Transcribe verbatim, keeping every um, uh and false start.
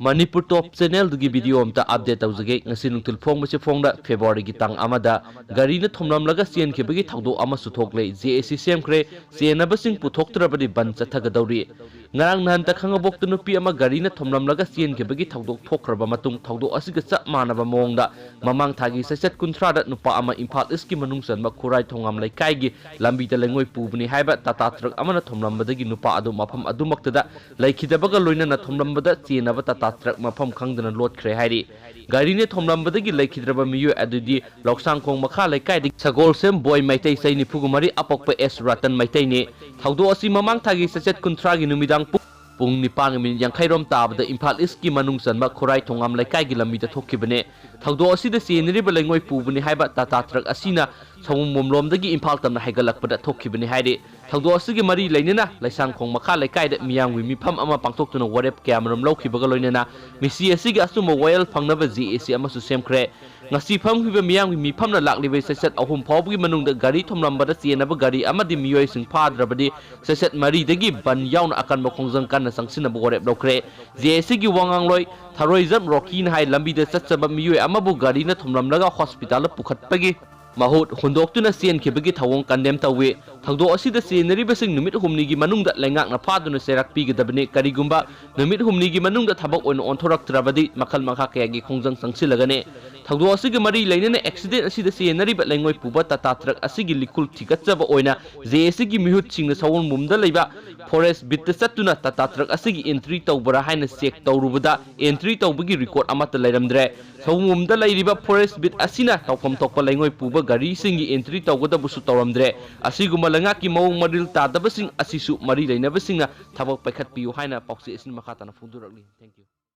ꯃꯅꯤꯄꯨꯔ ꯇꯣꯞ ꯆꯦꯅꯦꯜꯗꯨꯒꯤ video ꯑꯝꯇ update ꯇꯧꯖꯒꯦ꯫ ꯉꯁꯤ ꯅꯨꯡꯊꯤꯜ ꯐꯣꯡꯕꯁꯤ ꯐꯣꯡꯗ ꯐꯦꯕ꯭ꯔꯨꯋꯥꯔꯤꯒꯤ ꯇꯥꯡ ꯑꯃꯗ ꯒꯥꯔꯤꯅ ꯊꯣꯝꯂꯝꯂꯒ ꯆꯦꯟꯈꯤꯕꯒꯤ ꯊꯧꯗꯣꯛ ꯑꯃꯁꯨ ꯊꯣꯛꯂꯦ꯫ ꯖꯦ ꯑꯦ ꯁꯤ ꯁꯦꯝꯈ꯭ꯔꯦ, ꯆꯦꯟꯅꯕꯁꯤꯡ ꯄꯨꯊꯣꯛꯇ꯭ꯔꯕꯗꯤ ꯕꯟ ꯆꯠꯊꯒꯗꯧꯔꯤ꯫ ꯉꯔꯥꯡ ꯅꯍꯥꯟꯇ ꯈꯥꯉꯕꯣꯛꯇ ꯅꯨꯄꯤ ꯑꯃ ꯒꯥꯔꯤꯅ ꯊꯣꯝꯂꯝꯂꯒ ꯆꯦꯟꯈꯤꯕꯒꯤ ꯊꯧꯗꯣꯛ ꯊꯣꯛꯈ꯭ꯔꯕ ꯃꯇꯨꯡ, ꯊꯧꯗꯣꯛ ꯑꯁꯤꯒ ꯆꯞ ꯃꯥꯟꯅꯕ ꯃꯑꯣꯡꯗ ꯃꯃꯥꯡ ꯊꯥꯒꯤ ꯆꯩꯆꯠ ꯀꯨꯟꯊ꯭ꯔꯥꯗ ꯅꯨꯄꯥ ꯑꯃ ꯏꯝꯐꯥꯜ ꯏꯁꯀꯤ ꯃꯅꯨꯡ ꯆꯟꯕ ꯈꯨꯔꯥꯏ ꯊꯣꯉꯥꯝ ꯂꯩꯀꯥꯏꯒꯤ ꯂꯝꯕꯤꯗ ꯂꯩꯉꯣꯏ ꯄꯨꯕꯅꯤ ꯍꯥꯏꯕ ꯇꯥꯇꯥ ꯇ꯭ꯔꯛ ꯑꯃꯅ ꯊꯣꯝꯂꯝꯕꯗꯒꯤ ꯅꯨꯄꯥ ꯑꯗꯨ ꯃꯐꯝ ꯑꯗꯨꯃꯛꯇꯗ ꯂꯩꯈꯤꯗꯕꯒ ꯂꯣꯏꯅꯅ ꯊꯣꯝꯂꯝꯕꯗ ꯆꯦꯟꯅꯕ ꯇꯥꯇꯥ ꯇ꯭ꯔꯛ ꯃꯐꯝ ꯈꯪꯗꯅ ꯂꯣꯠꯈ꯭ꯔꯦ ꯍꯥꯏꯔꯤ꯫ ꯒꯥꯔꯤꯅ ꯊꯣꯝꯂꯝꯕꯗꯒꯤ ꯂꯩꯈꯤꯗ꯭ꯔꯕ ꯃꯤꯑꯣꯏ ꯑꯗꯨꯗꯤ ꯂꯧꯁꯥꯡꯈꯣꯡ ꯃꯈꯥ ꯂꯩꯀꯥꯏꯗꯒꯤ ꯁꯒꯣꯜꯁꯦꯝ ꯕꯣꯏ ꯃꯩꯇꯩ, ꯆꯍꯤ ꯅꯤꯐꯨ ꯃꯔꯤ, ꯑꯄꯣꯛꯄ ꯑꯦꯁ ꯔꯇꯟ ꯃꯩꯇꯩꯅꯤ꯫ ꯊꯧꯗꯣꯛ ꯑꯁꯤ ꯃꯃꯥꯡ ꯊꯥꯒꯤ ꯆꯩꯆꯠ ꯀꯨꯟꯊ꯭ꯔꯥꯒꯤ ꯅꯨꯃꯤꯗꯥꯡ ꯄꯨꯡ, ꯄꯨꯡ ꯅꯤꯄꯥꯟꯒ ꯃꯤꯅꯤꯠ ꯌꯥꯡꯈꯩ ꯔꯣꯝ ꯇꯥꯕꯗ ꯏꯝꯐꯥꯜ ꯏꯁꯀꯤ ꯃꯅꯨꯡ ꯆꯟꯕ ꯈꯨꯔꯥꯏ ꯊꯣꯉꯥꯝ ꯂꯩꯀꯥꯏꯒꯤ ꯂꯝꯕꯤꯗ ꯊꯣꯛꯈꯤꯕꯅꯤ꯫ ꯊꯧꯗꯣꯛ ꯑꯁꯤꯗ ꯆꯦꯟꯅꯔꯤꯕ ꯂꯩꯉꯣꯏ ꯄꯨꯕꯅꯤ ꯍꯥꯏꯕ ꯇꯥꯇꯥ ꯇ꯭ꯔꯛ ꯑꯁꯤꯅ ꯁꯑꯣꯝꯕꯨꯡꯂꯣꯝꯗꯒꯤ ꯏꯝꯐꯥꯜ ꯇꯝꯅ ꯍꯥꯏꯒꯠꯂꯛꯄꯗ ꯊꯣꯛꯈꯤꯕꯅꯤ ꯍꯥꯏꯔꯤ꯫ ꯊꯧꯗꯣꯛ ꯑꯁꯤꯒꯤ ꯃꯔꯤ ꯂꯩꯅꯅ ꯂꯩꯁꯥꯡꯈꯣꯡ ꯃꯈꯥ ꯂꯩꯀꯥꯏꯗ ꯃꯤꯌꯥꯝꯒꯤ ꯃꯤꯐꯝ ꯑꯃ ꯄꯥꯡꯊꯣꯛꯇꯨꯅ ꯋꯥꯔꯦꯞ ꯀꯌꯥꯃꯔꯨꯝ ꯂꯧꯈꯤꯕꯒ ꯂꯣꯏꯅꯅ ꯃꯤꯁꯤ ꯑꯁꯤꯒꯤ ꯑꯆꯨꯝꯕ ꯋꯥꯌꯦꯜ ꯐꯪꯅꯕ ꯖꯦ ꯑꯦ ꯁꯤ ꯑꯃꯁꯨ ꯁꯦꯝꯈ꯭ꯔꯦ꯫ ꯉꯁꯤ ꯐꯝꯈꯤꯕ ꯃꯤꯌꯥꯝꯒꯤ ꯃꯤꯐꯝꯅ ꯂꯥꯛꯂꯤꯕ ꯆꯩꯆꯠ ꯑꯍꯨꯝ ꯐꯥꯎꯕꯒꯤ ꯃꯅꯨꯡꯗ ꯒꯥꯔꯤ ꯊꯣꯝꯂꯝꯕꯗ ꯆꯦꯟꯅꯕ ꯒꯥꯔꯤ ꯑꯃꯗꯤ ꯃꯤꯑꯣꯏꯁꯤꯡ ꯐꯥꯗ꯭ꯔꯕꯗꯤ ꯆꯩꯆꯠ ꯃꯔꯤꯗꯒꯤ ꯕꯟ ꯌꯥꯎꯅ ꯑꯀꯟꯕ ꯈꯣꯡꯖꯪ ꯀꯟꯅ ꯆꯪꯁꯤꯟꯅꯕ ꯋꯥꯔꯦꯞ ꯂꯧꯈ꯭ꯔꯦ꯫ ꯖꯦ ꯑꯦ ꯁꯤꯒꯤ ꯋꯥ ꯉꯥꯡꯂꯣꯏ ꯊꯔꯣꯏꯖꯝ ꯔꯣꯀꯤꯅ ꯍꯥꯏ, ꯂꯝꯕꯤꯗ ꯆꯠꯆꯕ ꯃꯤꯑꯣꯏ ꯑꯃꯕꯨ ꯒꯥꯔꯤꯅ ꯊꯣꯝꯂꯝꯂꯒ ꯍꯣꯁꯄꯤꯇꯥꯜꯗ ꯄꯨꯈꯠꯄꯒꯤ ꯃꯍꯨꯠ ꯍꯨꯟꯗꯣꯛꯇꯨꯅ ꯆꯦꯟꯈꯤꯕꯒꯤ ꯊꯧꯑꯣꯡ ꯀꯟꯗꯦꯝ ꯇꯧꯏ꯫ ꯊꯧꯗꯣꯛ ꯑꯁꯤꯗ ꯆꯦꯟꯅꯔꯤꯕꯁꯤꯡ ꯅꯨꯃꯤꯠ ꯍꯨꯝꯅꯤꯒꯤ ꯃꯅꯨꯡꯗ ꯂꯩꯉꯥꯛꯅ ꯐꯥꯗꯨꯅ ꯆꯩꯔꯥꯛ ꯄꯤꯒꯗꯕꯅꯤ꯫ ꯀꯔꯤꯒꯨꯝꯕ ꯅꯨꯃꯤꯠ ꯍꯨꯝꯅꯤꯒꯤ ꯃꯅꯨꯡꯗ ꯊꯕꯛ ꯑꯣꯏꯅ ꯑꯣꯟꯊꯣꯔꯛꯇ꯭ꯔꯕꯗꯤ ꯃꯈꯜ ꯃꯈꯥ ꯀꯌꯥꯒꯤ ꯈꯣꯡꯖꯪ ꯆꯪꯁꯤꯜꯂꯒꯅꯤ꯫ ꯊꯧꯗꯣꯛ ꯑꯁꯤꯒ ꯃꯔꯤ ꯂꯩꯅꯅ ꯑꯦꯛꯁꯤꯗꯦꯟ ꯑꯁꯤꯗ ꯆꯦꯟꯅꯔꯤꯕ ꯂꯩꯉꯣꯏ ꯄꯨꯕ ꯇꯥꯇꯥ ꯇ꯭ꯔꯛ ꯑꯁꯤꯒꯤ ꯂꯤꯀꯨꯜ ꯊꯤꯒꯠꯆꯕ ꯑꯣꯏꯅ ꯖꯦ ꯑꯦ ꯁꯤꯒꯤ ꯃꯤꯍꯨꯠꯁꯤꯡꯅ ꯁꯑꯣꯝꯕꯨꯡꯗ ꯂꯩꯕ ꯐꯣꯔꯦꯁ ꯕꯤꯠꯇ ꯆꯠꯇꯨꯅ ꯇꯥꯇꯥ ꯇ꯭ꯔꯛ ꯑꯁꯤꯒꯤ ꯑꯦꯟꯇ꯭ꯔꯤ ꯇꯧꯕ꯭ꯔꯥ ꯍꯥꯏꯅ ꯆꯦꯛ ꯇꯧꯔꯨꯕꯗ ꯑꯦꯟꯇ꯭ꯔꯤ ꯇꯧꯕꯒꯤ ꯔꯦꯀꯣꯔꯗ ꯑꯃꯠꯇ ꯂꯩꯔꯝꯗ꯭ꯔꯦ꯫ ꯁꯑꯣꯝꯕꯨꯡꯗ ꯂꯩꯔꯤꯕ ꯐꯣꯔꯦꯁ ꯕꯤꯠ ꯑꯁꯤꯅ ꯇꯧꯐꯝ ꯊꯣꯛꯄ ꯂꯩꯉꯣꯏ ꯄꯨꯕ ꯒꯥꯔꯤꯁꯤꯡꯒꯤ ꯑꯦꯟꯇ꯭ꯔꯤ ꯇꯧꯒꯗꯕꯁꯨ ꯇꯧꯔꯝꯗ꯭ꯔꯦ꯫ ꯑꯁꯤꯒꯨꯝꯕ ꯂꯩꯉꯥꯛꯀꯤ ꯃꯑꯣꯡ ꯃꯔꯤꯜ ꯇꯥꯗꯕꯁꯤꯡ ꯑꯁꯤꯁꯨ ꯃꯔꯤ ꯂꯩꯅꯕꯁꯤꯡꯅ ꯊꯕꯛ ꯄꯥꯏꯈꯠꯄꯤꯌꯨ ꯍꯥꯏꯅ ꯄꯥꯎꯆꯦ ꯑꯁꯤꯅ ꯃꯈꯥ ꯇꯥꯅ ꯐꯣꯡꯗꯣꯔꯛꯂꯤ꯫ Thank you꯫